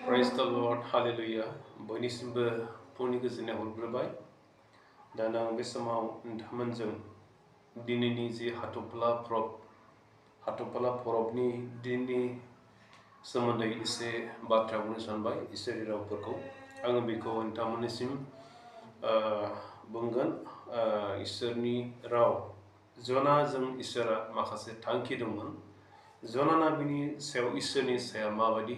Praise the Lord, Hallelujah. बयनिसिमबो फुंनि गोजोननाय हरग्रोबाय। दाना आं बे समाव नोंथांमोनजों दिनैनि जि हाथफ्ला परबनि दिननि सोमोन्दै एसे बाथ्रा बुंनो सानबाय इसोरनि रावफोरखौ। आङो बेखौ नोंथांमोननिसिम बुंगोन इसोरनि राव। जनाजों इसोरा माखासे थांखि दंमोन। जनाना बिनि सायाव इसोरनि सायाव माबायदि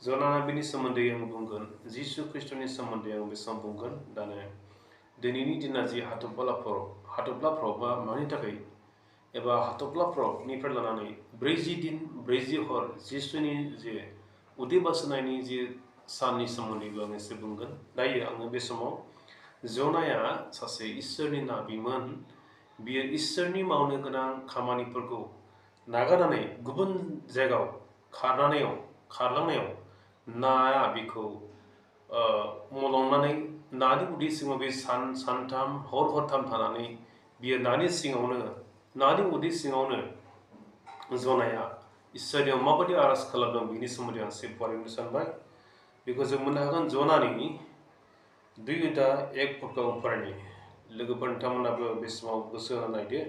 जनाना बिनि सोमोन्दै आं बुंगोन, जिसु ख्रिस्टनि सोमोन्दै आं बे समाव बुंगोन। दानो दिनैनि दिना जि हाथफ्ला परबा मानि थाखाय एबा हाथफ्ला परबनिफ्राय लानानै 40 दिन 40 हर जिसुनि जे उदै बासोनायनि जि साननि सोमोन्दैबो आं एसे बुंगोन। दायो आङो बे समाव जनाया सासे इसोरनि नाबिमोन। बियो इसोरनि मावनो गोनां खामानिफोरखौ नागारनानै गुबुन जायगायाव खारलांनायाव नाया बेखौ मलंनानै नानि उदै सिङाव बे सानथाम हरथाम थानानै बियो नानि उदै सिङावनो जनाया इसोरनियाव माबायदि आरज खालामदों बिनि सोमोन्दै आं एसे फरायनो सानबाय। बेखौ जों मोननो हागोन जनानि 2:1 आं फरायनि। लोगोफोर नोंथांमोनाबो बे समाव गोसो होना नायदो।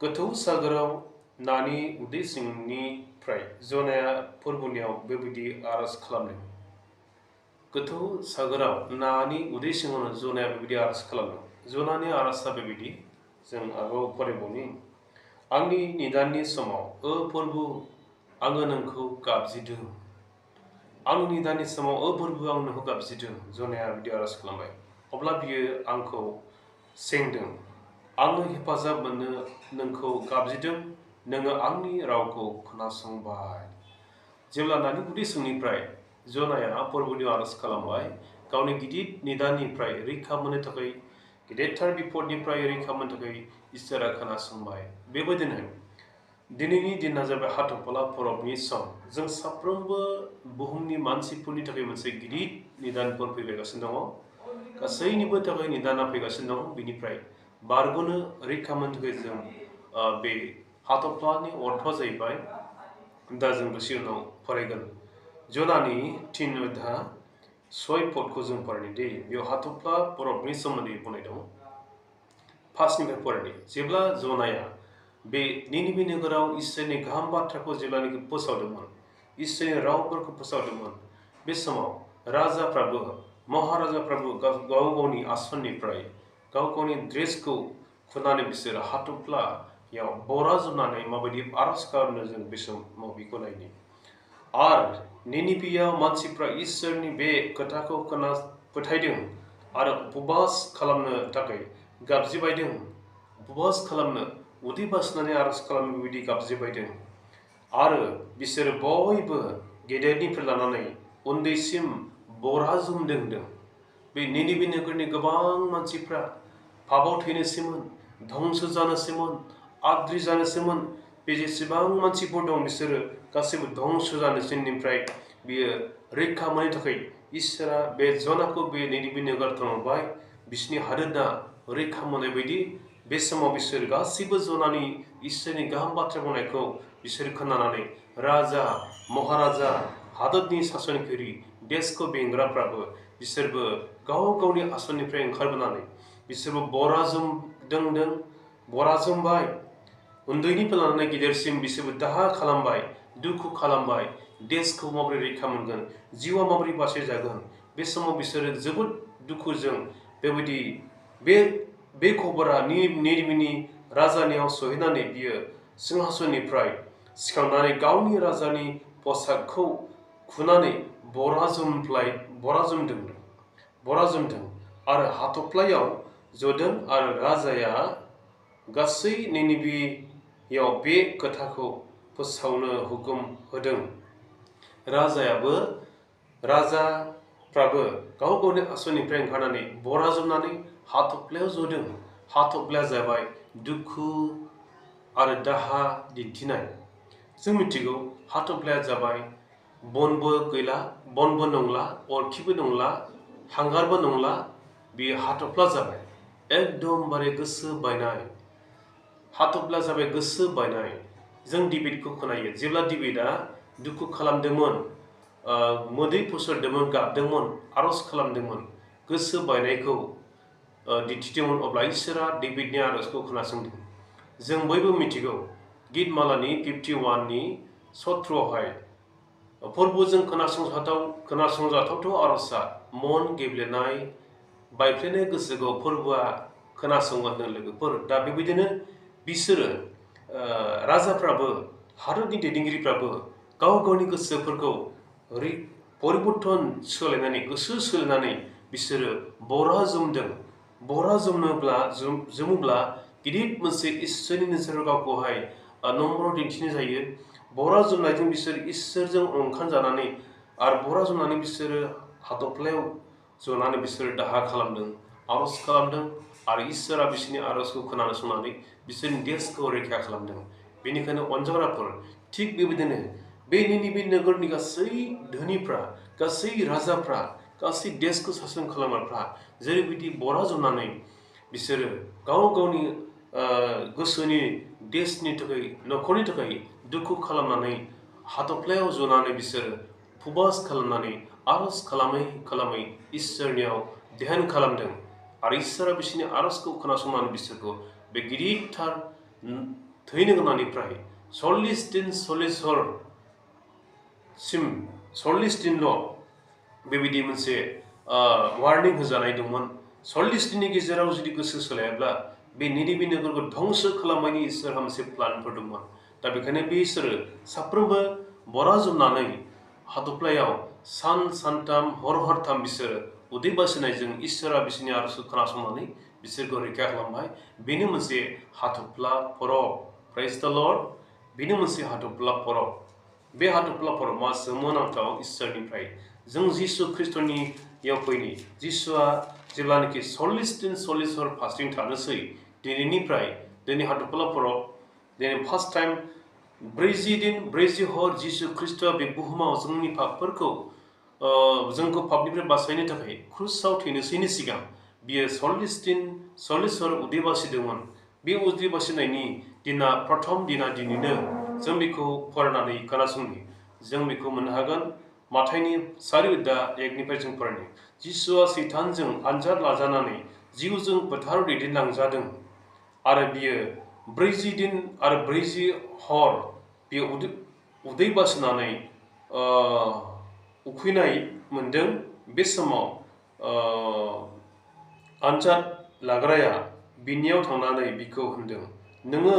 गोथौ सागोराव नानि उदै सिंनिफ्राय जनाया फोरबोनियाव बेबायदि आरज खालामदों। गोथौ सागोराव नानि उदै सिङावनो जनाया बेबायदि आरज खालामदों। जनानि आरजआ बेबायदि, जों आरोबाव फरायबावनि। आंनि निदाननि समाव फोरबो आङो नोंखौ गाबज्रिदों। आंनि निदाननि समाव फोरबो आं नोंखौ गाबज्रिदों। जनाया बिदि आरज खालामबाय। अब्ला बियो आंखौ सेंदों। आङो हेफाजाब मोननो नोंखौ गाबज्रिदों। नोङो आंनि रावखौ खोनासंबाय। जेब्ला नानि उदै सिंनिफ्राय जनाया फोरबोनि आरज खालामबाय, गावनि गिदिर निदाननिफ्राय रैखा मोननो थाखाय, गेदेरथार बिपदनिफ्राय रैखा मोननो थाखाय इसोरा खोनासंबाय। बेबायदिनो दिनैनि दिना जाबाय हाथफ्ला परबनि सम। जों साफ्रोमबो बुहुमनि मानसिफोरनि थाखाय मोनसे गिदिर निदानफोर फैगासिनो दङ। गासैनिबो थाखाय निदाना फैगासिनो दं। बिनिफ्राय बारग'नो रैखा मोननो थाखाय जों बे हाथफ्लानि अर्थआ जाहैबाय, दा जों दसे उनाव फरायगोन जनानि 3:6 जों फरायनो दे। बेयाव हाथफ्ला परबनि सोमोन्दै बुंनाय दं। 5निफ्राय फरायनि। जेब्ला जनाया बे निनिबे नोगोराव इसोरनि गाहाम बाथ्राखौ जेब्लानाखि फोसावदोंमोन, इसोरनि रावफोरखौ फोसावदोंमोन, बे समाव राजाफ्राबो महाराजाफ्राबो गाव गावनि आसननिफ्राय गाव गावनि ड्रेसखौ खुनानै बिसोरो हाथफ्लायाव बरा जुमनानै माबायदि आरज खालामनो जों बे समाव बेखौ नायनि। आरो निनिबेयाव मानसिफ्रा इसोरनि बे खोथाखौ फोथायदों आरो उपबास खालामनो थाखाय गाबज्रिबायदों। उपबास खालामनो उदै बासिनानै आरज खालामनो बेबायदि गाबज्रिबायदों। आरो बिसोरो बयबो गेदेरनिफ्राय लानानै उन्दैसिम बरा जुमदों। बे निनिबे नोगोरनि गोबां मानसिफ्रा पापाव थैनोसैमोन, धंस जानोसैमोन, आद्रि जानोसैमोन। बे जेसेबां मानसिफोर दं बिसोरो गासैबो धंस जानोसैनिफ्राय बियो रैखा मोननो थाखाय इसोरा बे जनाखौ बे निनिबे नोगोराव थोनहरबाय। बिसोरनि हादोरा रैखा मोननाय बायदि बे समाव बिसोर गासैबो जनानि इसोरनि गाहाम बाथ्रा बुंनायखौ बिसोर खोनानानै राजा, महाराजा, हादोरनि सासनगिरि, देशखौ बेंग्राफ्राबो बिसोरबो गाव गावनि आसननिफ्राय ओंखारबोनानै बिसोरबो बरा जुमबाय। उन्दैनिफ्राय लानानै गिदिरसिम बिसोरबो दाहा खालामबाय, दुखु खालामबाय। देशखौ माबोरै रैखा मोनगोन, जिउआ माबोरै बासायजागोन। बे समाव बिसोरो जोबोद दुखुजों बेबायदि बे खबरा निनिबेनि राजानियाव सहैनानै बियो सिंहासननिफ्राय सिखांनानै गावनि राजानि पसाकखौ खुनानै बरा जुमदों आरो हाथफ्लायाव जदों। आरो राजाया गासै निनिबेयाव बे खोथाखौ फोसावनो हुकुम होदों। राजाफ्राबो गाव गावनि आसननिफ्राय ओंखारनानै बरा जुमनानै हाथफ्लायाव जदों। हाथफ्लाया जाबाय दुखु आरो दाहा दिन्थिनाय। जों मिथिगौ हाथफ्लाया जाबाय बनबो गैला, बनबो नंला, अरखिबो नंला, हांगारबो नंला। बेयो हाथफ्ला जाबाय। एकदमबारे गोसो बायनाय। हाथफ्ला जाबाय गोसो बायनाय। जों डेभिडखौ खोनायो। जेब्ला डेभिडआ दुखु खालामदोंमोन, मोदै फुसरदोंमोन, गाबदोंमोन, आर'ज खालामदोंमोन, गोसो बायनायखौ दिन्थिदोंमोन, अब्ला इसोरा डेभिडनि आर'जखौ खोनासंदों। जों बयबो मिथिगौ गितमालानि 51नि 17आवहाय फोरबोजों खोनासंजाथावथाव आर'जआ मन गेब्लेनाय बायफ्लेनाय गोसोखौ फोरबोआ खोनासंगोन लोगोफोर। दा बेबायदिनो बिसोरो राजाफ्राबो हादरनि दैदेनगिरिफ्राबो गाव गावनि गोसोफोरखौ परिबर्तन सोलायनानै गोसो सोलायनानै बिसोरो बरा जुमदों। बरा जुमोब्ला गिदिर मोनसे इसोरनि नोजोराव गावखौहाय नम्र दिन्थिनाय जायो। बरा जुमनायजों बिसोर इसोरजों अंखानजानानै आरो बरा जुमनानै बिसोरो हाथफ्लायाव जनानै बिसोरो दाहा खालामदों, आर'ज खालामदों आरो इसोरा बिसोरनि आर'जखौ खोनासंनानै बिसोरनि देशखौ रैखा खालामदों। बेनिखायनो अनजाग्राफोर, थिग बेबायदिनो बे निनिबे नोगोरनि गासै धोनिफ्रा, गासै राजाफ्रा, गासै देशखौ सासन खालामग्राफ्रा जेरैबायदि बरा जुमनानै बिसोरो गाव गावनि गोसोनि देशनि थाखाय, न'खरनि थाखाय दुखु खालामनानै हाथफ्लायाव जनानै बिसोरो उपबास खालामनानै आर'ज खालामै इसोरनियाव ध्यान खालामदों आरो इसोरा बिसोरनि आर'जखौ खोनासंनानै बिसोरखौ बे गिदिरथार थैनो गोनांनिफ्राय 40 दिन 40 हरसिम 40 दिनल' बेबायदि मोनसे वार्निं होजानाय दंमोन। 40 दिननि गेजेराव जुदि गोसो सोलायाब्ला बे निनिबे नोगोरखौ धंस खालामनायनि इसोरहा मोनसे प्लानफोर दंमोन। दा बेखायनो बिसोरो साफ्रोमबो बरा जुमनानै हाथफ्लायाव सानथाम हरथाम बिसोरो उदै बासिनायजों इसोरा बिसोरनि आर'जखौ खोनासंनानै बिसोरखौ रैखा खालामबाय। बेनो मोनसे हाथफ्ला परब। प्रेज द लर्ड। बेनो मोनसे हाथफ्ला परब। बे हाथफ्ला परबआ सोमोनांथाव इसोरनिफ्राय। जों जिसु ख्रिस्टनियाव फैनि। जिसुआ जेब्लानाखि 40 दिन 40 हर फास्टिं थानोसै, दिनै हाथफ्ला परब, दिनै फार्स्ट टाइम 40 दिन 40 हर जिसु ख्रिस्टआ बे बुहुमाव जोंनि पापफोरखौ जोंखौ पापनिफ्राय बासायनो थाखाय क्रुसाव थैनोसैनि सिगां बियो 40 दिन 40 हर उदै बासिदोंमोन। बे उदै बासिनायनि दिना प्रथम दिना दिनैनो जों बेखौ फरायनानै खोनासंनि। जों बेखौ मोननो हागोन माथाइनि 4:1 जों फरायनो। जिसुआ सैतानजों आनजाद लाजानानै जिउजों फोथाराव दैदेनलांजादों आरो बियो 40 दिन आरो 40 हर बियो उदै बासिनानै उखैनाय मोनदों। बे समाव आनजाद लाग्राया बिनियाव थांनानै बिखौ होनदों, नोङो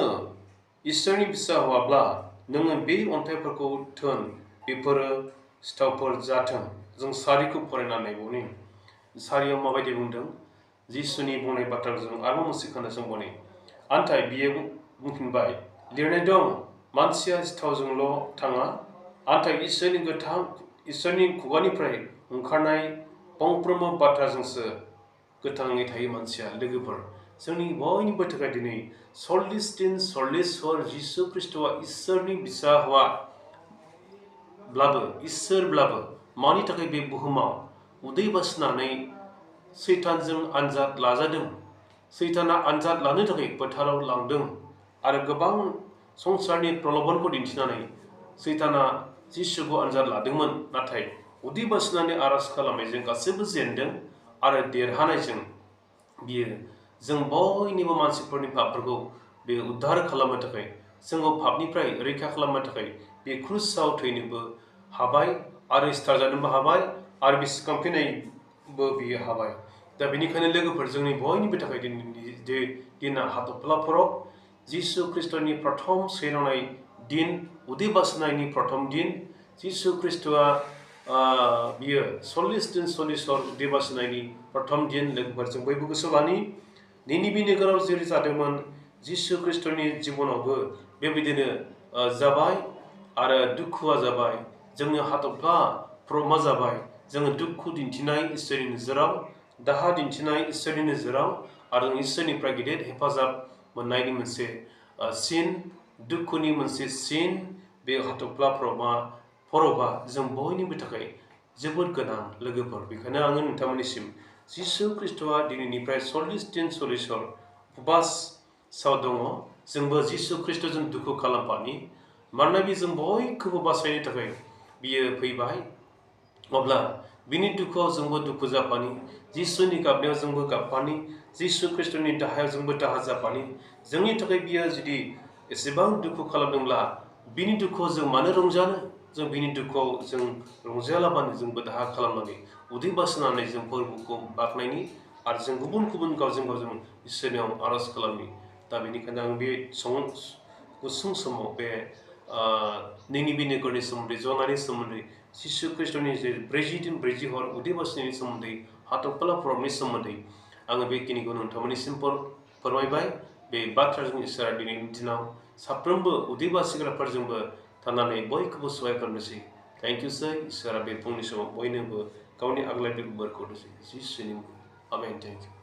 इसोरनि फिसा हौवाब्ला नोङो बे अन्थाइफोरखौ थोन, बेफोरो सिथावफोर जाथों। जों 4खौ फरायना नायबावनि। 4आव माबायदि बुंदों? जिसुनि बुंनाय बाथ्राखौ जों आरोबाव मोनसे खोनासंबावनि। आन्थाय बियो बुंफिनबाय, लिरनाय दं, मानसिया सिथावजोंल' थाङा, आन्थाय इसोरनि खुगानिफ्राय ओंखारनाय फंफ्रोमबो बाथ्राजोंसो गोथाङै थायो मानसिया। लोगोफोर, जोंनि बयनिबो थाखाय दिनै 40 दिन 40 हर जिसु ख्रिस्ट'आ इसोरनि फिसा हौवाब्लाबो, इसोरब्लाबो मानि थाखाय बे बुहुमाव उदै बासिनानै सैतानजों आनजाद लाजादों। सैताना आनजाद लानो थाखाय फोथाराव लांदों आरो गोबां संसारनि प्रलोभनखौ दिन्थिनानै सैताना जिसुखौ आनजाद लादोंमोन। नाथाय उदै बासिनानै आर'ज खालामनायजों गासैबो जेनदों आरो देरहानायजों बियो जों बयनिबो मानसिफोरनि पापफोरखौ बे उद्धार खालामनो थाखाय, जोंखौ पापनिफ्राय रैखा खालामनो थाखाय बे क्रुसाव थैनोबो हाबाय आरो सिथारजानोबो हाबाय आरो बिसिखांफिननायबो बियो हाबाय। दा बेनिखायनो लोगोफोर, जोंनि बयनिबो थाखाय दिनैनि दिना हाथफ्ला परब, जिसु ख्रिस्ट'नि प्रथम सैनांनाय दिन, उदै बासिनायनि प्रथम दिन। जिसु ख्रिस्ट'आ बियो 40 दिन 40 हर उदै बासिनायनि प्रथम दिन। लोगोफोर, जों बयबो गोसोआव लानि, निनिबे नोगोराव जेरै जादोंमोन जिसु ख्रिस्ट'नि जिबनावबो बेबायदिनो जाबाय आरो दुखुआ जाबाय। जोंनि हाथफ्ला परबा जाबाय जोङो दुखु दिन्थिनाय इसोरनि नोजोराव, दाहा दिन्थिनाय इसोरनि नोजोराव आरो इसोरनिफ्राय गिदिर हेफाजाब मोननायनि मोनसे सिन, दुखुनि मोनसे सिन। बे हाथफ्ला परबा जों बयनिबो थाखाय जोबोद गोनां लोगोफोर। बेखायनो आङो नोंथांमोननिसिम जिसु ख्रिस्ट'आ दिनैनिफ्राय 40 दिन 40 हर उपबासाव दङ। जोंबो जिसु ख्रिस्ट'जों दुखु खालामफानि। मानोना बे जों बयखौबो बासायनो थाखाय बियो फैबाय अब्ला बिनि दुखुआव जोंबो दुखु जाफानि, जिसुनि गाबनायाव जोंबो गाबफानि, जिसु ख्रिस्टनि दाहायाव जोंबो दाहा जाफानि। जोंनि थाखाय बियो जुदि एसेबां दुखु खालामदोंब्ला बिनि दुखुआव जों मानो रंजानो? जों बिनि दुखुआव जों रंजायालाबानो जोंबो दाहा खालामनानै उदै बासनानै जों फोरबोखौ बाख्नायनि आरो जों गुबुन गुबुन गावजों गाव जों इसोरनियाव आर'ज खालामनि। दा बेनिखायनो आं बे गुसुं समाव बे निनिबे नोगोरनि सोमोन्दै, जनानि सोमोन्दै, जिसु ख्रिस्टनि जे 40 दिन 40 हर उदै बासिनायनि सोमोन्दै, हाथफ्ला फरमनि सोमोन्दै आङो बेखिनिखौ नोंथांमोननिसिम फोरमायबाय। बे बाथ्राजों इसोरा दिनैनि दिनाव साफ्रोमबो उदै बासिग्राफोरजोंबो थानानै बयखौबो सहाय खालामनोसै। थेंक इउ सै। इसोरा बे फुंनि समाव बयनोबो गावनि आग्लायनाय बोरखौ होथोंसै। जिसुनि मुङाव आमेन। Thank you.